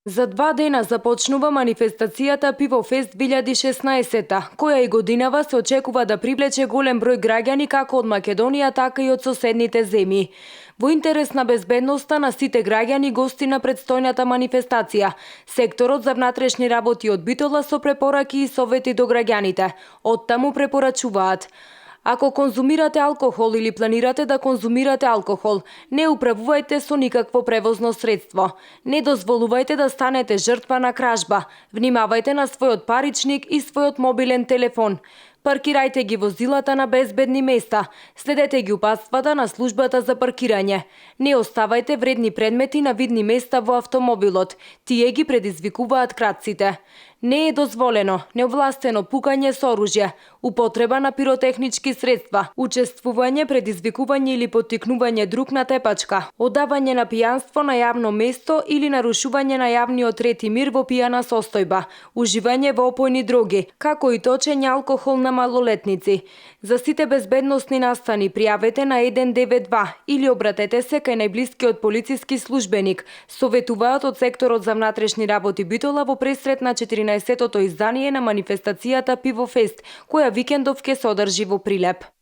За 2 дена започнува манифестацијата Пивофест 2016, која и годинава се очекува да привлече голем број граѓани како од Македонија, така и од соседните земји. Во интерес на безбедноста на сите граѓани гости на предстојната манифестација, секторот за внатрешни работи од Битола со препораки и совети до граѓаните. Оттаму препорачуваат: ако конзумирате алкохол или планирате да конзумирате алкохол, не управувајте со никакво превозно средство. Не дозволувајте да станете жртва на кражба. Внимавајте на својот паричник и својот мобилен телефон. Паркирајте ги возилата на безбедни места. Следете ги упатствата на службата за паркирање. Не оставајте вредни предмети на видни места во автомобилот. Тие ги предизвикуваат кратците. Не е дозволено неовластено пукање со оружје, употреба на пиротехнички средства, учествување, предизвикување или поттикнување друг на тепачка, одавање на пијанство на јавно место или нарушување на јавниот ред и мир во пијана состојба, уживање во опојни дроги, како и точење алкохол на малолетници. За сите безбедносни настани пријавете на 192 или обратете се кај најблискиот полициски службеник, советуваат од секторот за внатрешни работи Битола во пресрет на 14-тото издание на манифестацијата Пивофест, која викендов ќе се одржи во Прилеп.